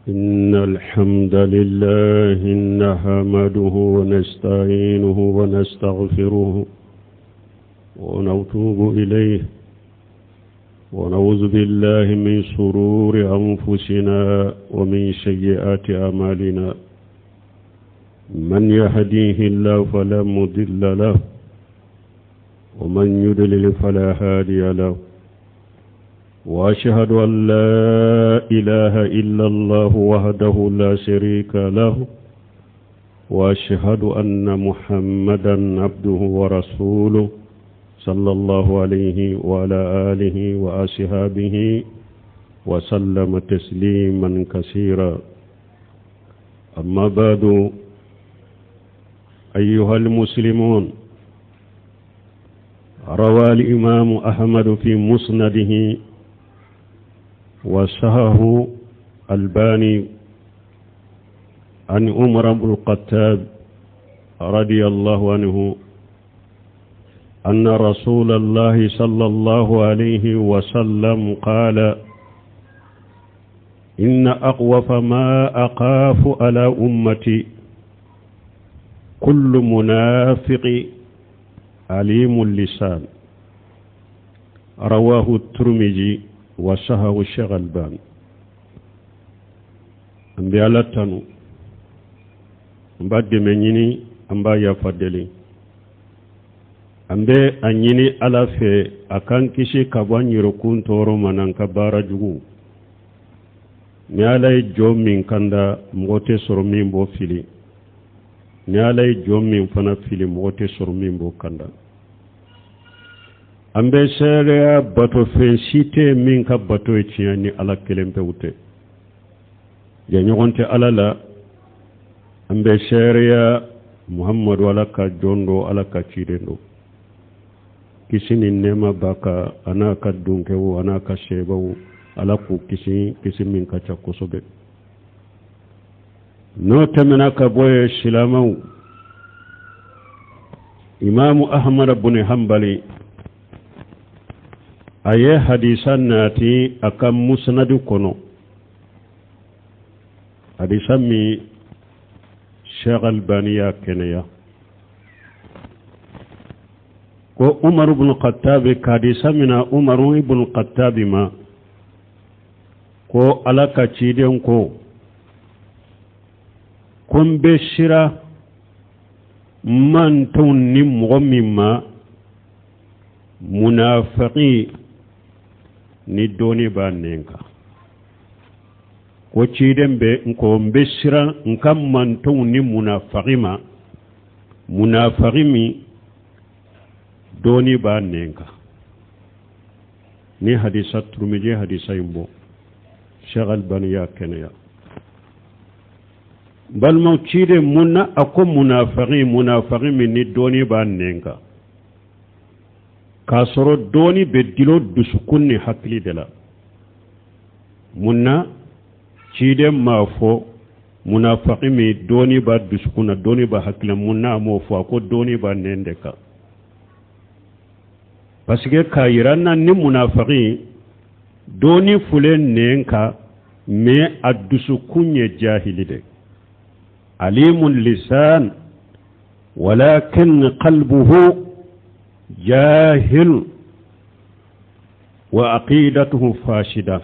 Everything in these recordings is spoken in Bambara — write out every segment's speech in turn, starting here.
إن الحمد لله نحمده ونستعينه ونستغفره ونتوب إليه ونعوذ بالله من شرور أنفسنا ومن سيئات أعمالنا من يهديه الله فلا مضل له ومن يضلل فلا هادي له واشهد ان لا اله الا الله وحده لا شريك له واشهد ان محمدا عبده ورسوله صلى الله عليه وعلى اله واصحابه وسلم تسليما كثيرا اما بعد ايها المسلمون روى الإمام أحمد في مسنده وصححه الباني عن عمر بن الخطاب رضي الله عنه أن رسول الله صلى الله عليه وسلم قال إن أقوف ما أخاف على أمتي كل منافق عليم اللسان رواه الترمذي وصححه الشيخ الباني an bɛ ala tanu an b'a dɛmɛ ɲini an b'a yafa deli an bɛ a ɲini ala fɛ a k'an kisi ka bɔ an yɛrɛkun tɔɔrɔ ma n'an ka baara jugu ni ala ye jɔn min kanda mɔgɔ tɛ sɔrɔ min b'o fili ni ala ye jɔn min fana fili mɔgɔ tɛ sɔrɔ min b'o kanda an bɛ seereya batofɛn si tɛ min ka bato ye tiɲɛ ni ala kelen pewu tɛ jɛɲɔgɔn tɛ ala la an bɛ seereya muhammadu ala ka jɔn don ala ka ciden don kisi ni nɛɛma b'a kan a n'a ka donkɛw a n'a ka sebaw ala k'u kisi kisi min ka ca kosɛbɛ n'o tɛmɛna ka bɔ yen silamɛw imamu ahmad bun hanbali a ye hadisa nati a ka musnadu kɔnɔ hadisa min sheikh albani y'a kɛnɛya ko umaru ibn khattabi ka hadisa mina umaru ibn khattabi ma ko ala ka ciden ko ko n bɛ siran n mantonw ni mɔgɔ min ma munafiki ni dɔɔni b'a nɛn kan ko ciden bɛ n ko n bɛ siran n ka mantonw ni munafiki ma munafiki min dɔɔni b'a nɛn kan ni hadisa turumiji hadisa in bɔ Sheikh Albani y'a kɛnɛya balimaw ciden mun na a ko munafiki munafiki min ni dɔɔni b'a nɛn kan k'a sɔrɔ dɔɔni bɛ dulon dusukun ni hakili de la mun na ciden m'a fɔ munafiki min dɔɔni b'a dusukun na dɔɔni b'a hakili la mun na a m'o fɔ a ko dɔɔni b'a nɛn de kan parce que k'a yira n na ni munafiki dɔɔni fulen nɛn kan mais a dusukun ye jahili de alimun lisan walakin qalbuhu jahil wa aqidatuhu fasida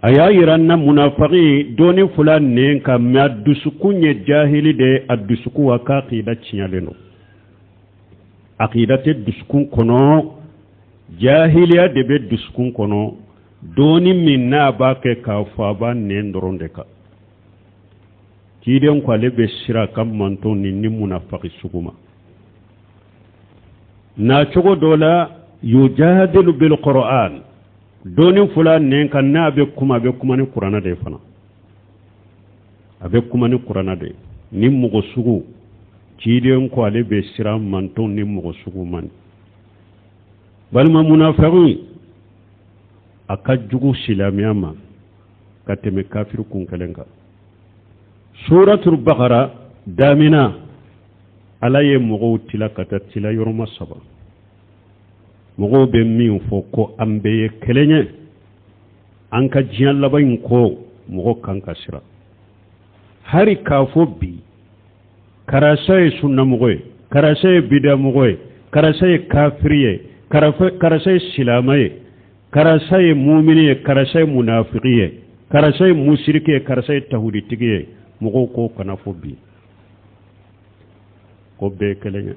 a y'a yira n na munafiki dɔɔni fula nɛn kan mais a dusukun ye jahili de a dusukun a ka aqida tiɲɛlen don aqida tɛ dusukun kɔnɔ jahiliya de bɛ dusukun kɔnɔ dɔɔni min n'a b'a kɛ k'a fɔ a b'a nɛn dɔrɔn de kan ciden ko ale bɛ siran ka manton ni ni munafaki sugu ma na cogo dɔ la yujadilu bil qur'an dɔɔni fula nɛn kan n'a bɛ kuma a bɛ kuma ni kuranɛ de ye fana a bɛ kuma ni kuranɛ de ye ni mɔgɔ sugu ciden ko ale bɛ siran manton ni mɔgɔ sugu ma balima munafiki a ka jugu silamɛya ma ka tɛmɛ kafiri kun kelen kan suratul bakara damina ala ye mɔgɔw tila ka taa tila yɔrɔma saba mɔgɔw bɛ min fɔ ko an bɛɛ ye kelen ye an ka diɲɛ laban in ko Mɔgɔ kan ka siran hari k'a fɔ bi karisa ye sunnamɔgɔ ye, karisa ye bidamɔgɔ ye, karisa ye kafiri ye, karisa ye silama ye, karisa ye mumini ye, karisa ye munafiki ye, karisa ye musiriki ye, karisa ye tahuditigi ye. Mɔgɔw k'o kana fɔ bi ko bɛɛ ye kelen ye.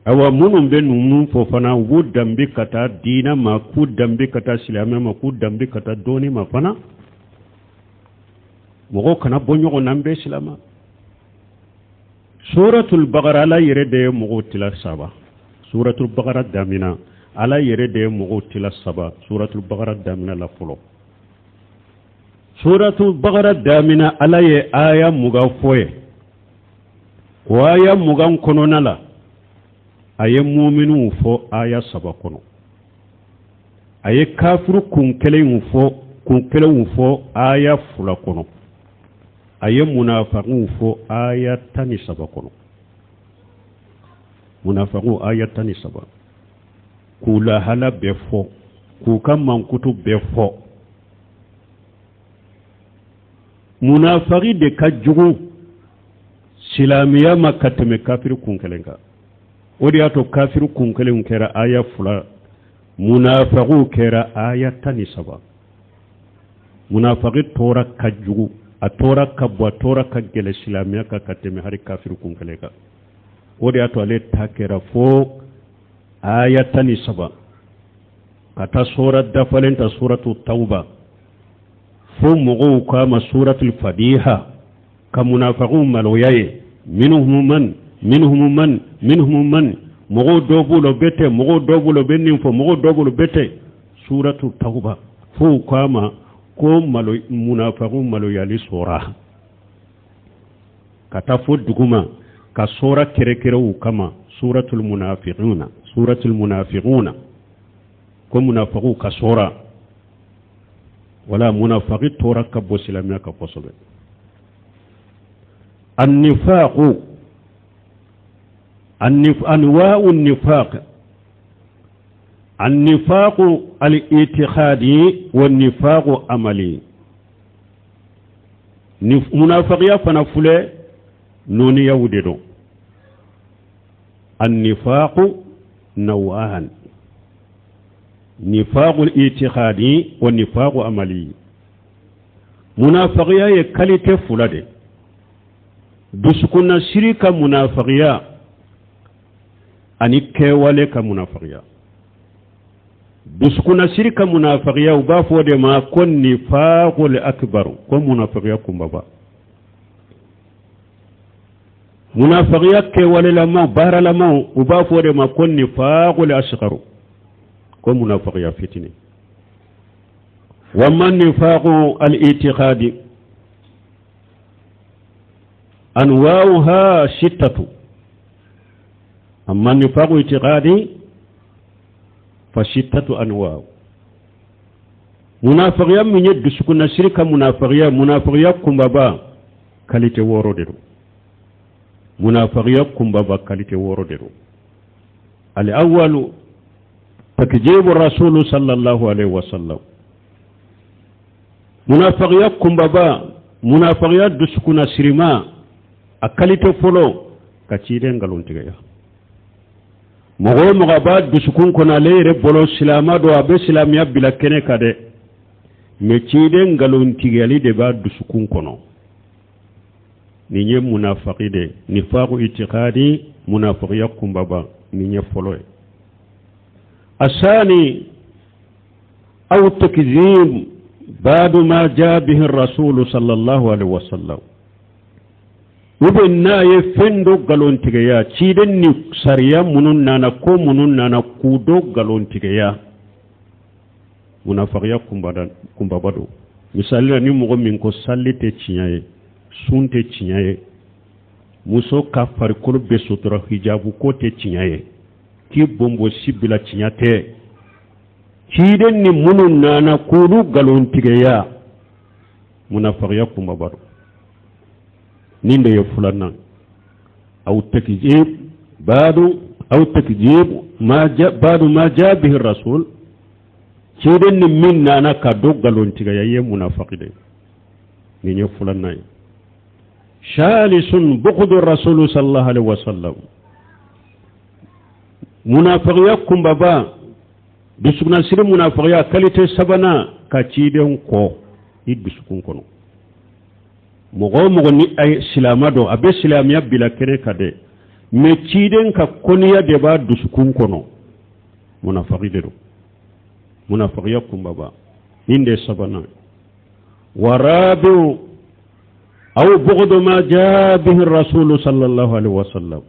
Awa, minnu bɛ ninnu fɔ fana, u b'u danbe ka taa diinɛ ma, k'u danbe ka taa silamɛ ma, k'u danbe ka taa dɔnni ma fana. Mɔgɔw kana bɔ ɲɔgɔn na, an bɛɛ silama. Suratul Bakara, Ala yɛrɛ de ye mɔgɔw tila saba Suratul Bakara damina. Ala yɛrɛ de ye mɔgɔw tila saba Suratul Bakara damina la fɔlɔ. Suratul Bakara damina, Ala ye aya 20 fɔ ye. O aya 20 kɔnɔna la, a ye muminiw fɔ aya saba kɔnɔ, a ye kafiru kun kelenw fɔ, kun kelenw fɔ aya fila kɔnɔ, a ye munafakiw fɔ aya 13 kɔnɔ. Munafakiw aya 13, k'u lahala bɛɛ fɔ, k'u ka mankutu bɛɛ fɔ. Munafaki de ka jugu silamɛya ma ka tɛmɛ kafiri kun kelen kan. O de y'a to kafiri kun kelenw kɛra aya fila, munafakiw kɛra aya 13. Munafaki tɔɔrɔ ka jugu, a tɔɔrɔ ka bon, a tɔɔrɔ ka gɛlɛ silamɛya kan ka tɛmɛ hali kafiri kun kelen kan. O de y'a to ale ta kɛra fo aya 13, ka taa sura dafalen ta, Suratu Tawuba, fo mɔgɔw k'a ma Suratul Fadiha, ka munafakiw maloya ye. Minhum man, minhum man, minhum man, mɔgɔw dɔ b'u la, u bɛ ten, mɔgɔw dɔ b'u la, u bɛ nin fɔ, mɔgɔw dɔ b'u la, u bɛ ten. Suratu Tawuba, fo u k'a ma ko malo munafakiw maloyali sura, ka taa fo duguma ka sura kɛrɛkɛrɛ u kama, Suratul Munafiquna, Suratul Munafiquna, ko munafakiw ka sura. Wala munafaki tɔɔrɔ ka bon silamɛya kan kosɛbɛ. Annifaqu, anwa'u nifaq, annifaqu al-i'tiqadi wa nifaqu amali. Ni munafakiya fana filɛ, nɔniyaw de don. Annifaqu naw'an, nifaqu i'tiqadi wa nifaqu amali. Munafakiya ye qualité fila de: dusukunnasiri ka munafakiya ani kɛwale ka munafakiya. Dusukunnasiri ka munafakiya, u b'a fɔ o de ma ko nifaqul akbar, ko munafakiya kunbaba. Munafakiya kɛwalelamaw, baaralamaw, u b'a fɔ o de ma ko nifaqul asgaru, ko munafakiya fitini. Wama nifaqu al-i'tiqadi anwa'uha sittatu. Amma nifaqu i'tiqadi fa sittatu anwa'u. Munafakiya min ye dusukunnasiri ka munafakiya, munafakiya kunbaba, qualité wɔɔrɔ de don. Munafakiya kunbaba qualité wɔɔrɔ de don. Al-awwalu takjibu rasulu sallallahu alaihi wasallam. Munafakiya kunbaba, munafakiya dusukunnasirima, a qualité fɔlɔ, ka ciden nkalontigiya. Mɔgɔ o mɔgɔ b'a dusukun kɔnɔ, ale yɛrɛ bolo silama don, a bɛ silamɛya bila kɛnɛ kan dɛ, mais ciden nkalontigiyali de b'a dusukun kɔnɔ, nin ye munafaki de. Nifaqu itikadi, munafakiya kunbaba, nin ye fɔlɔ ye. Asani aw takzib badu ma jaa bihi rasulu sallallahu alaihi wasallam. U bɛ n'a ye fɛn dɔ nkalontigiya, ciden ni sariya minnu nana, ko minnu nana, k'u dɔ nkalontigiya, munafakiya kunbaba don. Misali la, ni mɔgɔ min ko sali tɛ tiɲɛ ye, sun tɛ tiɲɛ ye, muso ka farikolo bɛ sutura, hijabu ko tɛ tiɲɛ ye, k'i bonbosi bila tiɲɛ tɛ, ciden ni minnu nana k'olu nkalontigiya, munafakiya kunbaba don. Nin de ye filanan. Aw takzib badu, aw takzib ma badu ma jaa bihi rasul. Ciden ni min nana ka dɔ nkalontigɛya, i ye munafaki de ye. Nin ye filanan ye. Salisun bugudu rasulu sallallahu alaihi wasallam. Munafakiya kunbaba, dusukunnasiri munafakiya kalite sabanan, ka ciden kɔn i dusukun kɔnɔ. Mɔgɔ o mɔgɔ ni a ye silama don, a bɛ silamɛya bila kɛnɛ kan dɛ, mɛ ciden ka kɔniya de b'a dusukun kɔnɔ, munafaki de don. Munafakiya kunbaba nin de ye sabanan. Wa rabiu aw bugudu ma jaa bihi rasulu sallallahu alaihi wasallam.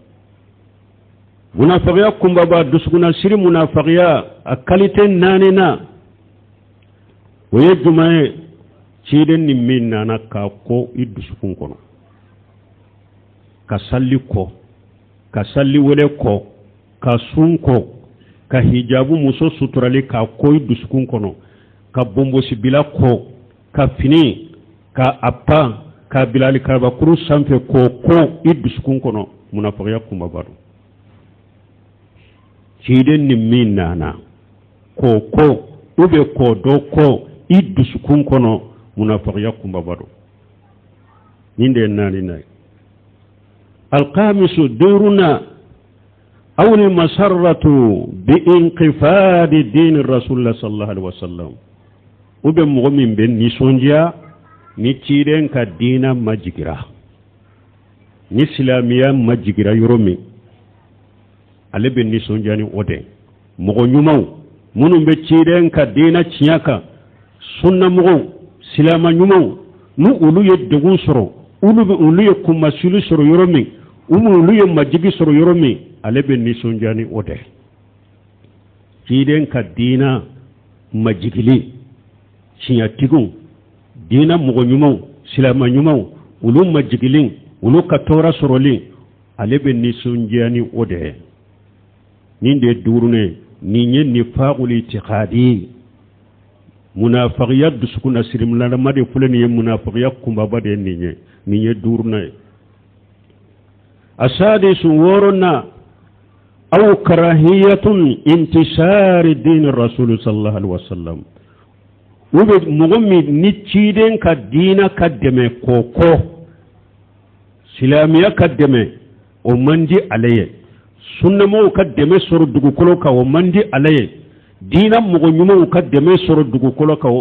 Munafakiya kunbaba, dusukunnasiri munafakiya a kalite naaninan, o ye jumɛn ye? Ciden ni min nana k'a kɔn i dusukun kɔnɔ, ka sali kɔn, ka sali wele kɔn, ka sun kɔn, ka hijabu muso suturali k'a kɔn i dusukun kɔnɔ, ka bonbosibila kɔn, ka fini ka a pan k'a bila alikarabakuru sanfɛ k'o kɔn i dusukun kɔnɔ, munafakiya kunbaba don. Ciden ni min nana k'o kɔn ou bien k'o dɔ kɔn i dusukun kɔnɔ, munafakiya kunbaba don. Nin de ye naaninan ye. Alkamisu, duurunan, aw ni masarratu bi inqifadi diini rasulillah sallallahu alaihi wasallam, ou bien mɔgɔ min bɛ nisɔndiya ni ciden ka diina majigira, ni silamɛya majigira yɔrɔ min, ale bɛ nisɔndiya ni o de. Mɔgɔ ɲumanw minnu bɛ ciden ka diina tiɲɛ kan, sunnamɔgɔw, silama ɲumanw, ni olu ye degun sɔrɔ, olu bɛ olu ye kunmasuli sɔrɔ yɔrɔ min, olu ye majigi sɔrɔ yɔrɔ min, ale bɛ nisɔndiya ni o de. Ciden ka diina majigili, tiɲɛtigiw, diina mɔgɔ ɲumanw, silama ɲumanw, olu majigili, olu ka tɔɔrɔ sɔrɔli, ale bɛ nisɔndiya ni o de ye. Nin de ye duurunan ye. Nin ye nifaqul itiqadi, munafakiya dusukunnasirimilama de filɛ nin ye, munafakiya kunbaba de ye nin ye. Nin ye duurunan ye. Asadisu, wɔɔrɔnan, aw karahiyatun intisari diini rasulu sallallahu alaihi wasallam, u bɛ mɔgɔ min ni ciden ka diina ka dɛmɛ k'o kɔn, silamɛya ka dɛmɛ, o man di ale ye. Sunnamɔgɔw ka dɛmɛ sɔrɔ dugukolo kan, o man di ale ye. Diina mɔgɔ ɲumanw ka dɛmɛ sɔrɔ dugukolo kan,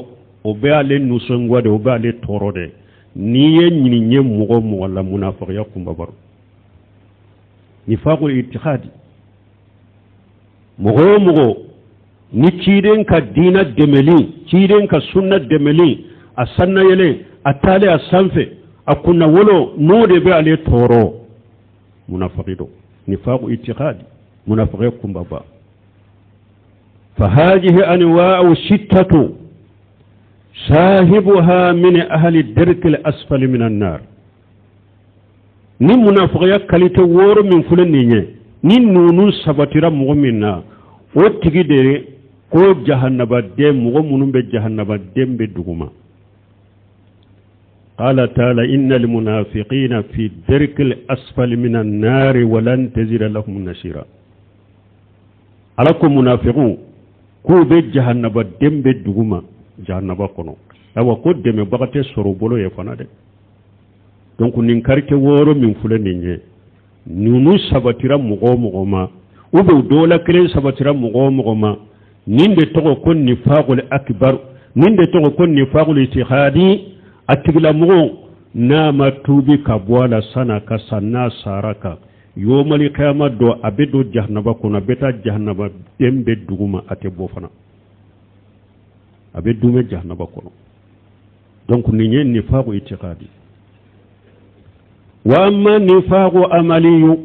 o bɛ ale nisɔngoya de, o bɛ ale tɔɔrɔ de. N'i ye nin ye mɔgɔ o mɔgɔ la, munafakiya kunbaba don, nifaqul itiqadi. Mɔgɔ o mɔgɔ ni ciden ka diina dɛmɛli, ciden ka sunna dɛmɛli, a sannayɛlɛ, a taale a sanfɛ, a kunnawolo, n'o de bɛ ale tɔɔrɔ, munafaki don, nifaqu itiqadi, munafakiya kunbaba. Fa hazihi anwa'u sittatu sahibuha min ahli darkil asfali min annar. Ni munafakiya kalite wɔɔrɔ min filɛ nin ye, ni ninnu sabatira mɔgɔ min na, o tigi de ko jahannabaden, mɔgɔ minnu bɛ jahannabaden bɛ duguma. Qala ta'ala innal munafiqina fi darkil asfali minan nari walan tajida lahum nasira. Ala ko munafiqu k'u bɛ jahannabaden bɛ duguma jahannaba kɔnɔ, awa ko dɛmɛbaga tɛ sɔrɔ u bolo ye fana dɛ. Donc nin karite wɔɔrɔ min filɛ nin ye, ninnu sabatira mɔgɔ o mɔgɔ ma, ou bien dɔw la kelen sabatira mɔgɔ o mɔgɔ ma, nin de tɔgɔ ko nifaqul akbar, nin de tɔgɔ ko nifaqul itiqadi. A tigilamɔgɔ n'a ma tuubi ka bɔ a la san'a ka sa, n'a sara ka yomali kiyama dɔ, a bɛ don jahanaba kɔnɔ, a bɛ taa jahanaba den bɛ duguma, a tɛ bɔ fana, a bɛ dumɛ jahanaba kɔnɔ. Donc nin ye nifaqu itiqadi. Wa amma nifaqu amaliyu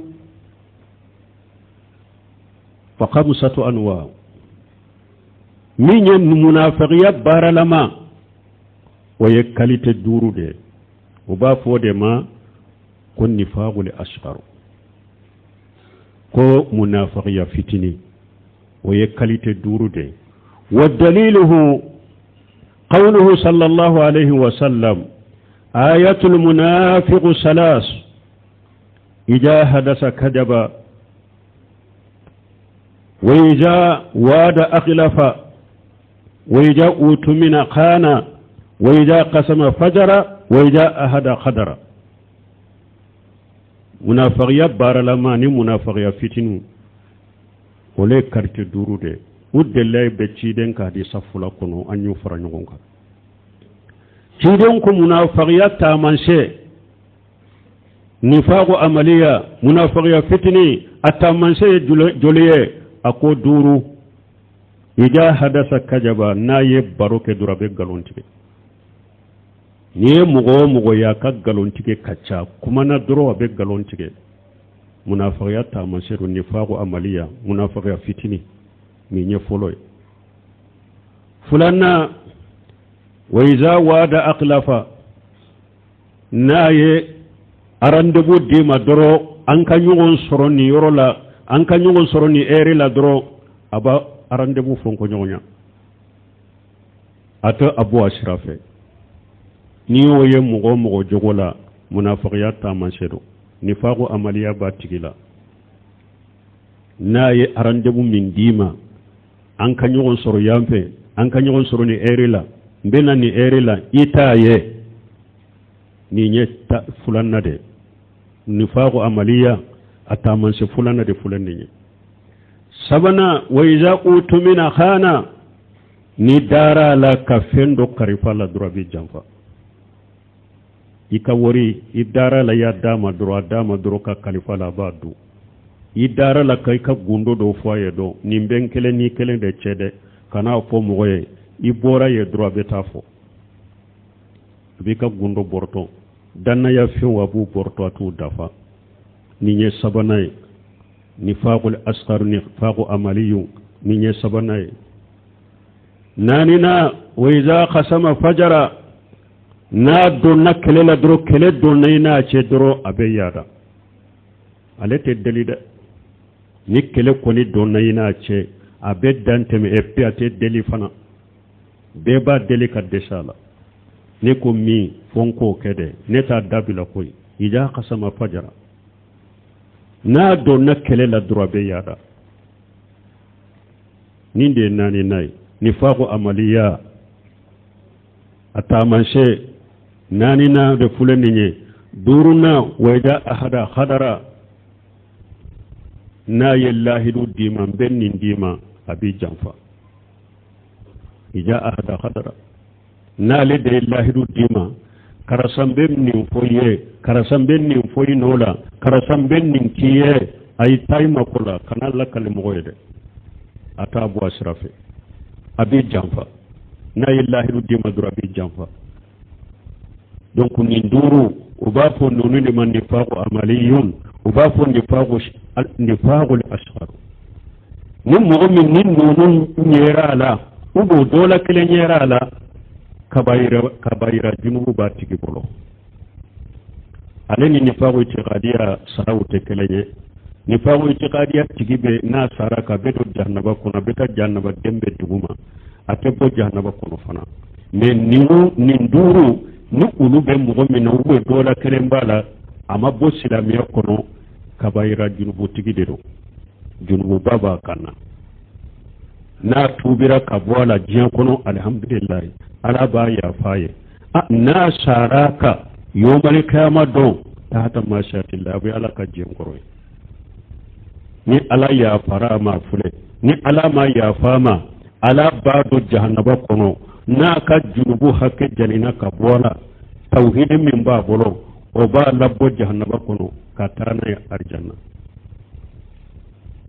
fa khamsatu anwa. Min ye munafiqiya baaralama, o ye kalite duuru de ye. O b'a fɔ o de ma ko nifaqul asghar, ko munafiqiya fitini, o ye kalite duuru de ye. Wa daliluhu qawluhu sallallahu alayhi wa sallam ayatul munafiqu salas ida hadasa kadaba wa ida wada akhlafa. Wa ija utumina khana, wa ija qasama fajara, wa ija ahada khadara. Munafagiya baaralama ni munafagiya fitinu o le ye qualité duuru de ye. U delila bɛ ciden ka hadisa fila kɔnɔ, an y'u fara ɲɔgɔn kan. Ciden ko munafagiya taamasiyɛn, nifaku amaliya, munafagiya fitini, a taamasiyɛn ye joli ye? A ko duuru. Ija hadasa kajaba, n'a ye baro kɛ dɔrɔn a bɛ nkalon tigɛ. N'i ye mɔgɔ o mɔgɔ ye a ka nkalon tigɛ ka ca, kumana dɔrɔn a bɛ nkalon tigɛ, munafagiya taamasiyɛn don, nifaku amaliya, munafagiya fitini, nin ye fɔlɔ ye. Filanan, wa iza wada akhlafa, n'a ye rendez-vous d'i ma dɔrɔn, an ka ɲɔgɔn sɔrɔ nin yɔrɔ la, an ka ɲɔgɔn sɔrɔ nin heure la dɔrɔn, a b'a rendez-vous fɔnkɔ ɲɔgɔn ɲɛ, a tɛ a bɔ a sira fɛ. N'i y'o ye mɔgɔ o mɔgɔ jogo la, munafagiya taamasiyɛn don, nifaku amaliya b'a tigi la. N'a ye rendez-vous min d'i ma, an ka ɲɔgɔn sɔrɔ yan fɛ, an ka ɲɔgɔn sɔrɔ nin heure la, n bɛ na nin heure la, i t'a ye, nin ye filanan de, nifaku amaliya a taamasiyɛn filanan de filɛ nin ye. Sabanan, wa iza utumina khana, ni dara a la ka fɛn dɔ kalifa la dɔrɔn, a bɛ janfa. I ka wari, i dara la, i y'a d'a ma dɔrɔn, a d'a ma dɔrɔn ka kalifa la, a b'a dun. I dara la ka i ka gundo dɔ fɔ a ye dɔn, nin bɛ n kelen ni kelen de cɛ dɛ, kan'a fɔ mɔgɔ ye. I bɔra yen dɔrɔn, a bɛ taa fɔ, a b'i ka gundo bɔrɔtɔ, dannaya fɛnw a b'u bɔrɔtɔ, a t'u dafa. Nin ye sabanan ye, nifaqul asghar, nifaqu amaliyu, nin ye sabanan ye. Naaninan, wa iza khasama fajara, n'a donna kɛlɛ la dɔrɔn, kɛlɛ donna i n'a cɛ dɔrɔn, a bɛ yaada, ale tɛ deli dɛ. Ni kɛlɛ kɔni donna i n'a cɛ, a bɛ dan tɛmɛ, et puis a tɛ deli fana, bɛɛ b'a deli ka dɛsɛ a la. Ne ko min fo n k'o kɛ dɛ, ne t'a dabila koyi. Iza khasama fajara, n'a donna kɛlɛ la dɔrɔn, a bɛ yaada. Nin de ye naaninan ye, nifaqu amaliya a taamasiyɛn naaninan de filɛ nin ye. Duurunan, wa iza ahada hadara, n'a ye lahidu d'i ma, n bɛ nin d'i ma, a b'i janfa. Iza ahada hadara, n'ale de ye lahidu d'i ma, karisa n bɛ nin fɔ i ye, karisa n bɛ nin fɔ i nɔ la, karisa n bɛ nin k'i ye, a y'i taa i mako la, kana lakali mɔgɔ ye dɛ, a t'a bɔ a sira fɛ, a b'i janfa. N'a ye lahidu d'i ma dɔrɔn, a b'i janfa. Donc nin duuru, u b'a fɔ ninnu de ma nifaqu amaliyun, u b'a fɔ nifaqul asghar. Ni mɔgɔ min ni ninnu ɲɛra a la, ou bien dɔ la kelen ɲɛra a la, kabayira junubu b'a tigi bolo. Ale ni nifaqu itiqadiya saraw tɛ kelen ye. Nifaqu itiqadiya tigi bɛ n'a sara ka bɛ don jahanaba kɔnɔ, a bɛ taa jahanaba den bɛ dugu ma, a tɛ bɔ jahanaba kɔnɔ fana. Mais nin duuru ni olu bɛ mɔgɔ min na, ou bien dɔ la kelen b'a la, a ma bɔ silamɛya kɔnɔ, kabayira junubutigi de don, junububa b'a kan na. N'a tuubira ka bɔ a la diɲɛ kɔnɔ, alihamudulilayi, Ala b'a yafa ye. N'a sara ka yomali kiyama don, tahata mashiatillah, a bɛ Ala ka diɲɛ kɔrɔ ye. Ni Ala yafara a ma filɛ, ni Ala ma yafa a ma, Ala b'a don jahanaba kɔnɔ. N'a ka junubu hakɛ janina ka bɔ a la, tawhidi min b'a bolo, o b'a labɔ jahanaba kɔnɔ ka taa n'a ye arijanna.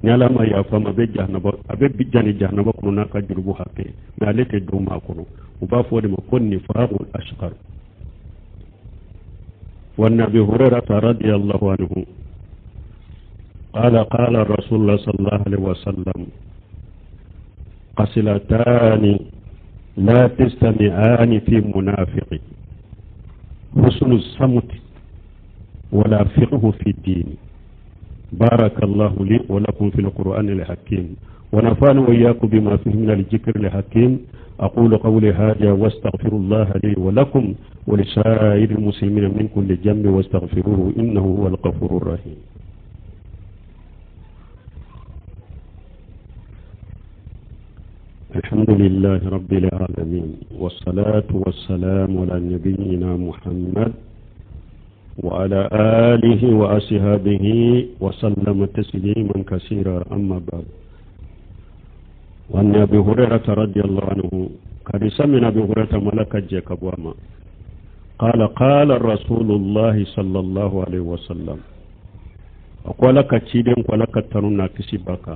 Ni Ala ma yafa ma, a bɛ jahanaba, a bɛ jani jahanaba kɔnɔ n'a ka jurubu hakɛ, mais ale tɛ don maa kɔnɔ. U b'a fɔ o de ma ko nifaqul asghar. Wa Abi Hurairata radiyallahu anhu qala qala Rasulullah sallallahu alaihi wasallam qasilatani la tastami'ani fi munafiqi husnu samt wala fiqhu fi dini. بارك الله لي ولكم في القرآن الحكيم ونفعني وإياكم بما فيه من الذكر الحكيم. أقول قولي هذا واستغفر الله لي ولكم ولسائر المسلمين من كل ذنب واستغفروه إنه هو الغفور الرحيم. الحمد لله رب العالمين والصلاة والسلام على نبينا محمد وعلى آله وأصحابه وسلم تسليما كثيرا أما بعد وعن أبي هريرة رضي الله عنه قد سمع أبي هريرة ملك جاكب وما قال قال رسول الله صلى الله عليه وسلم أقول لك تشيدين ولك تنونا كسبك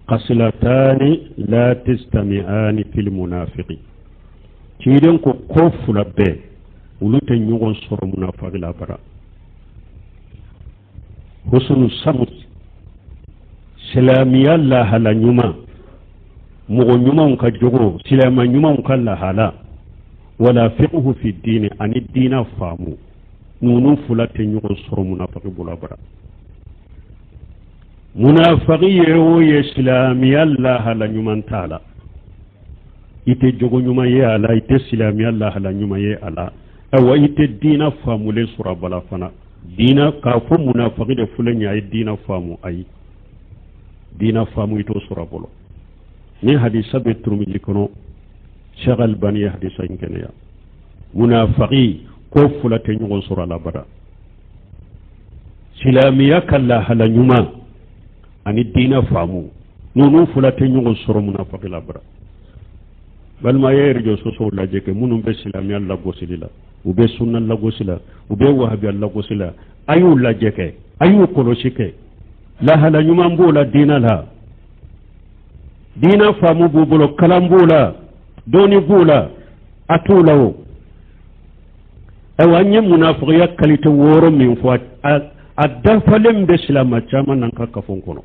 khasilatani la tajtami'ani fil munafiqi ciden ko ko fila bɛɛ olu tɛ ɲɔgɔn sɔrɔ munafaki la bara husnu samt silamɛya lahala ɲuman mɔgɔ ɲumanw ka jogo silamɛ ɲumanw ka lahala wala fiqhu fi diini ani diina faamu ninnu fila tɛ ɲɔgɔn sɔrɔ munafaki bolo bara munafaki ye o ye silamɛya lahala ɲuman t'a la i tɛ jogo ɲuman ye a la i tɛ silamɛya lahala ɲuman ye a la ayiwa i tɛ diina faamulen sɔrɔ a bala fana diina k'a fɔ munafaki de filɛ nin ye a ye diina faamu ayi diina faamu i t'o sɔrɔ a bolo ni hadisa bɛ turumiji kɔnɔ Cheikh Albani ye hadisa in kɛnɛya munafaki ko fila tɛ ɲɔgɔn sɔrɔ a la abada silamɛya ka lahala ɲuman ani diinɛ faamu ninnu fila tɛ ɲɔgɔn sɔrɔ munafaki la abada balima ye réseaux sociaux lajɛ kɛ minnu bɛ silamɛya lagosili la u bɛ sunna lagosi la u bɛ wahabiya lagosi la a y'u lajɛ kɛ a y'u kɔlɔsi kɛ lahala ɲuman b'o la diinɛ la diinɛ faamu b'u bolo kalan b'u la dɔnni b'u la a t'u la o ayiwa an ye munafigiya kalite wɔɔrɔ min fɔ a dafalen bɛ silamɛ caman n'an ka kafo kɔnɔ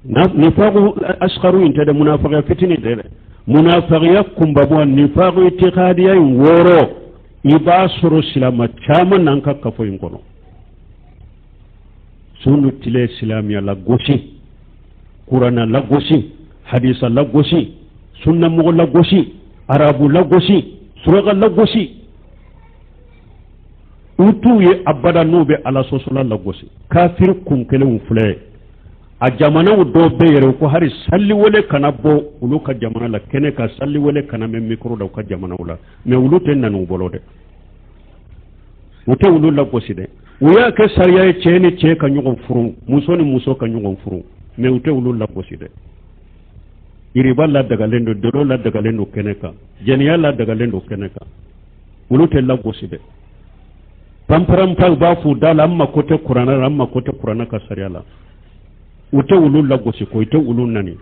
nifaku asgaru in tɛ dɛ munafigiya fitinin tɛ dɛ munafigiya kunbabaw nifaku itikadiya in wɔɔrɔ i b'a sɔrɔ silamɛ caman n'an ka kafo in kɔnɔ su ni tile silamɛya lagosi kurana lagosi hadisa lagosi sunnamɔgɔ lagosi arabu lagosi suraka lagosi u t'u ye abada n'u bɛ ala sɔsɔla lagosi kafiri kun kelenw filɛ a jamanaw dɔw bɛ yɛrɛ ko hali saliwele kana bɔ olu ka jamana la kɛnɛ kan saliwele kana mɛn mikoro la u ka jamanaw la mɛ olu tɛ nani u bolo dɛ u tɛ olu lagosi dɛ u y'a kɛ sariya ye cɛ ni cɛ ka ɲɔgɔn furu muso ni muso ka ɲɔgɔn furu mɛ u tɛ olu lagosi dɛ iriba ladagalen don dolo ladagalen don kɛnɛ kan jɛnɛya ladagalen don kɛnɛ kan olu tɛ lagosi dɛ panparanpa u b'a f'u da la an mako tɛ kuranɛ la an mako tɛ kuranɛ ka sariya la u tɛ olu lagosi ko u tɛ olu nani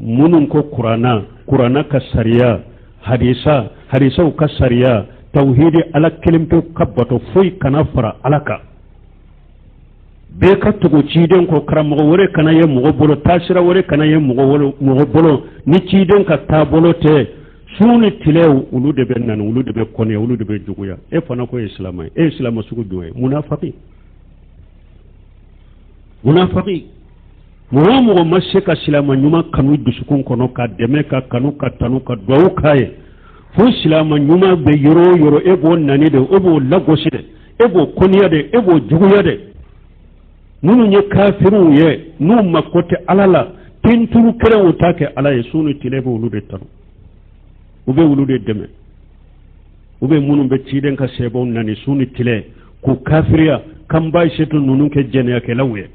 minnu ko kuranna kuranna ka sariya hadisa hadisaw ka sariya tawhidi ala kelen pe ka bato foyi kana fara ala kan bɛɛ ka tugu ciden kɔ karamɔgɔ wɛrɛ kana ye mɔgɔ bolo taasira wɛrɛ kana ye mɔgɔ bolo ni ciden ka taabolo tɛ su ni tile olu de bɛ nani olu de bɛ kɔniya olu de bɛ juguya e fana ko e ye silamɛ ye e ye silamɛ sugu jumɛn ye munafaki munafaki mɔgɔ o mɔgɔ ma se ka silamɛ ɲuman kanu dusukun kɔnɔ ka dɛmɛ ka kanu ka tanu ka duwawu k'a ye fo silamɛ ɲuman bɛ yɔrɔ o yɔrɔ e b'o nani de e b'o lagosi de e b'o kɔniya de e b'o juguya de minnu ye kafiriw ye n'u mako tɛ ala la tenturu kelen u t'a kɛ ala ye su ni tile bɛ olu de tanu u bɛ olu de dɛmɛ u bɛ minnu bɛ ciden ka sahabaw nani su ni tile k'u kafiriya k'an ba setu ninnu kɛ jɛnɛyakɛlaw ye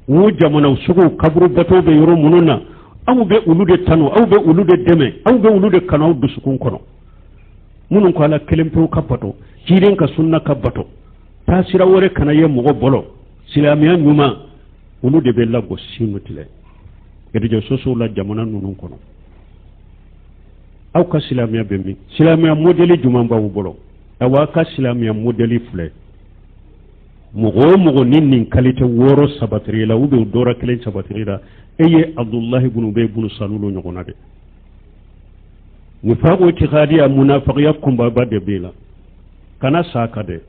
u jamanaw suguw kaburu bato bɛ yɔrɔ minnu na aw bɛ olu de tanu aw bɛ olu de dɛmɛ aw bɛ olu de kanu aw dusukun kɔnɔ minnu ko ala kelen pewu ka bato ciden ka sunna ka bato taasira wɛrɛ kana ye mɔgɔ bolo silamɛya ɲuman olu de bɛ lagosi su ni tile réseaux sociaux la jamana ninnu kɔnɔ aw ka silamɛya bɛ min silamɛya modɛli jumɛn b'aw bolo awa aw ka silamɛya modɛli filɛ mɔgɔ o mɔgɔ ni nin kalite wɔɔrɔ sabatira i la ou bien dɔ ra kelen sabatira i la e ye abudulahi bunu ubayi bunu salulu ɲɔgɔnna de nifaku itikadiya munafakiya kunbaba de b'i la kana sa ka dɛ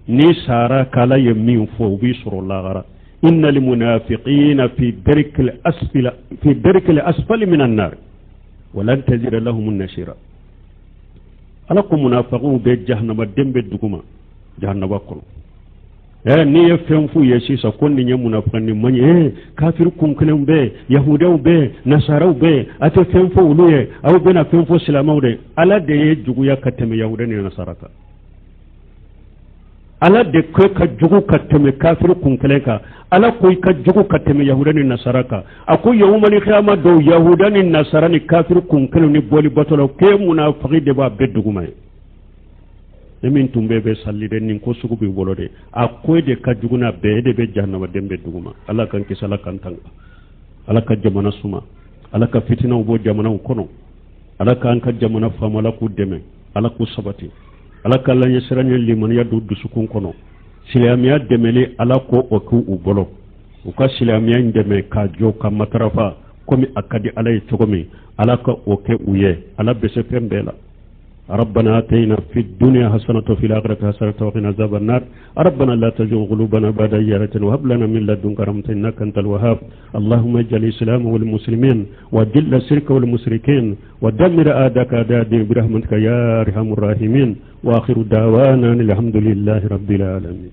n'i sara k'ala ye min fɔ o b'i sɔrɔ lahara innal munafiqina fi darkil asfali fi darkil asfali minan nar walan tajida lahum nasira ala ko munafakiw bɛ jahanama den bɛ duguma jahanaba kɔnɔ Ɛ n'i ye fɛn f'u ye sisan ko nin ye munafika nin man ɲi, ee kafiri kun kelenw bɛ yen, yahudiyaw bɛ yen, nasaraw bɛ yen, a tɛ fɛn fɔ olu ye, aw bɛna fɛn fɔ silamɛw de. Ala de ye juguya ka tɛmɛ yahudiya ni nasara kan. Ala de ko ka jugu ka tɛmɛ kafiri kun kelen kan. Ala ko i ka jugu ka tɛmɛ yahuda ni nasara kan. A ko yawumali kiyama don, yahuda ni nasara ni kafiri kun kelen ni boli batolaw k'e munafiki de b'a bɛɛ duguma ye. Ne min tun bɛɛ bɛ sali dɛ, nin ko sugu b'i bolo dɛ, a ko e de ka jugu n'a bɛɛ, e de bɛ jahanamaden bɛɛ duguma. Ala k'an kisi, Ala k'an tanga, Ala ka jamana suma, Ala ka fitinaw bɔ jamanaw kɔnɔ, Ala k'an ka jamana faama, Ala k'u dɛmɛ, Ala k'u sabati, Ala ka Ala ɲɛsiranɲɛ limaniya don dusukun kɔnɔ. Silamɛya dɛmɛli, Ala ko o k'u bolo, u ka silamɛya in dɛmɛ k'a jɔ ka matarafa komi a ka di Ala ye cogo min. Ala ka o kɛ u ye. Ala bɛ se fɛn bɛɛ la. ربنا آتنا في الدنيا حسنة وفي الآخرة حسنة وقنا عذاب النار. ربنا لا تزغ قلوبنا بعد إذ هديتنا وهب لنا من لدنك رحمة إنك أنت الوهاب. اللهم اجعل الإسلام والمسلمين وذل الشرك والمشركين ودمر أعداءك أعداء الدين برحمتك يا أرحم الراحمين. وآخر دعوانا الحمد لله رب العالمين.